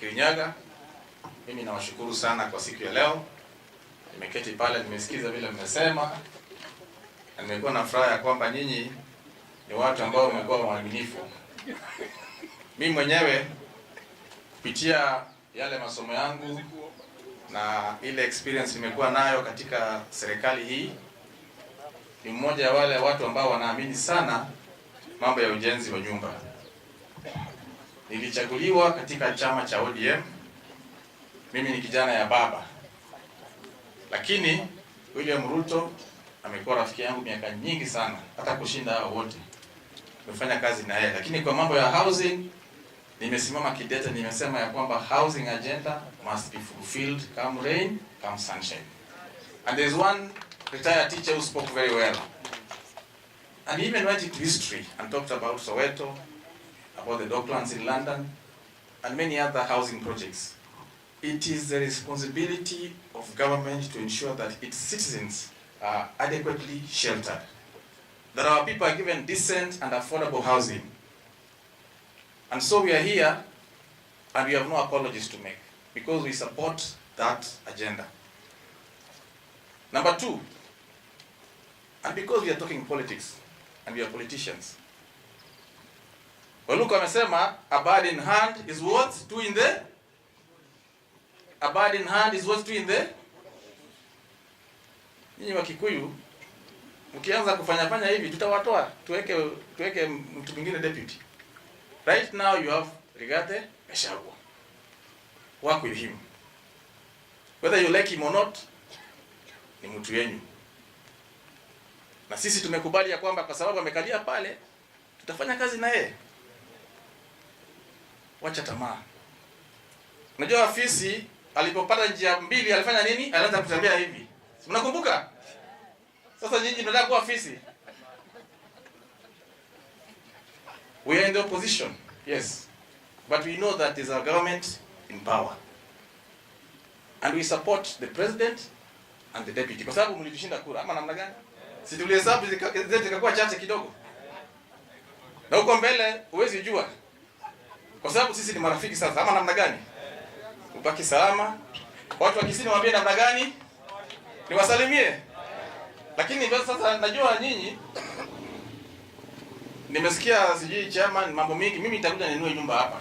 Kirinyaga, mimi nawashukuru sana kwa siku ya leo. Nimeketi pale, nimesikiza vile mmesema, na nimekuwa na furaha ya kwamba nyinyi ni watu ambao wamekuwa waaminifu. Mimi mwenyewe kupitia yale masomo yangu na ile experience nimekuwa nayo katika serikali hii, ni mmoja wa wale watu ambao wanaamini sana mambo ya ujenzi wa nyumba. Nilichaguliwa katika chama cha ODM. Mimi ni kijana ya baba, lakini William Ruto amekuwa rafiki yangu miaka nyingi sana, hata kushinda hao wote. Tumefanya kazi na yeye, lakini kwa mambo ya housing nimesimama kidete, nimesema ya kwamba housing agenda must be fulfilled come rain come sunshine. And there's one retired teacher who spoke very well. And he even went into history and talked about Soweto, about the Docklands in London, and many other housing projects. It is the responsibility of government to ensure that its citizens are adequately sheltered, that our people are given decent and affordable housing. And so we are here, and we have no apologies to make, because we support that agenda. Number two, and because we are talking politics, and we are politicians, Waluka amesema a bird in hand is worth two in the, a bird in hand is worth two in the. Nyinyi wa Kikuyu mkianza kufanya fanya hivi tutawatoa, tuweke mtu mwingine deputy. Right now you have Rigathi Gachagua. Work with him. Whether you like him or not, ni mtu yenyu. Na sisi tumekubali ya kwamba kwa sababu amekalia pale, tutafanya kazi na yeye. Wacha tamaa. Unajua fisi alipopata njia mbili alifanya nini? Alianza kutembea hivi. Si mnakumbuka? Sasa nyinyi mnataka kuwa fisi? We are in the opposition, yes. But we know that there's a government in power. And we support the president and the deputy. Kwa sababu mlitushinda kura ama namna gani? Si tulihesabu zetu zikakuwa chache kidogo. Na huko mbele huwezi jua. Kwa sababu sisi ni marafiki sasa ama namna gani? Ubaki salama. Watu wa Kisii niwaambie namna gani? Niwasalimie. Lakini sasa najua nyinyi, nimesikia sijui chairman mambo mingi, mimi nitakuja ninunue nyumba hapa.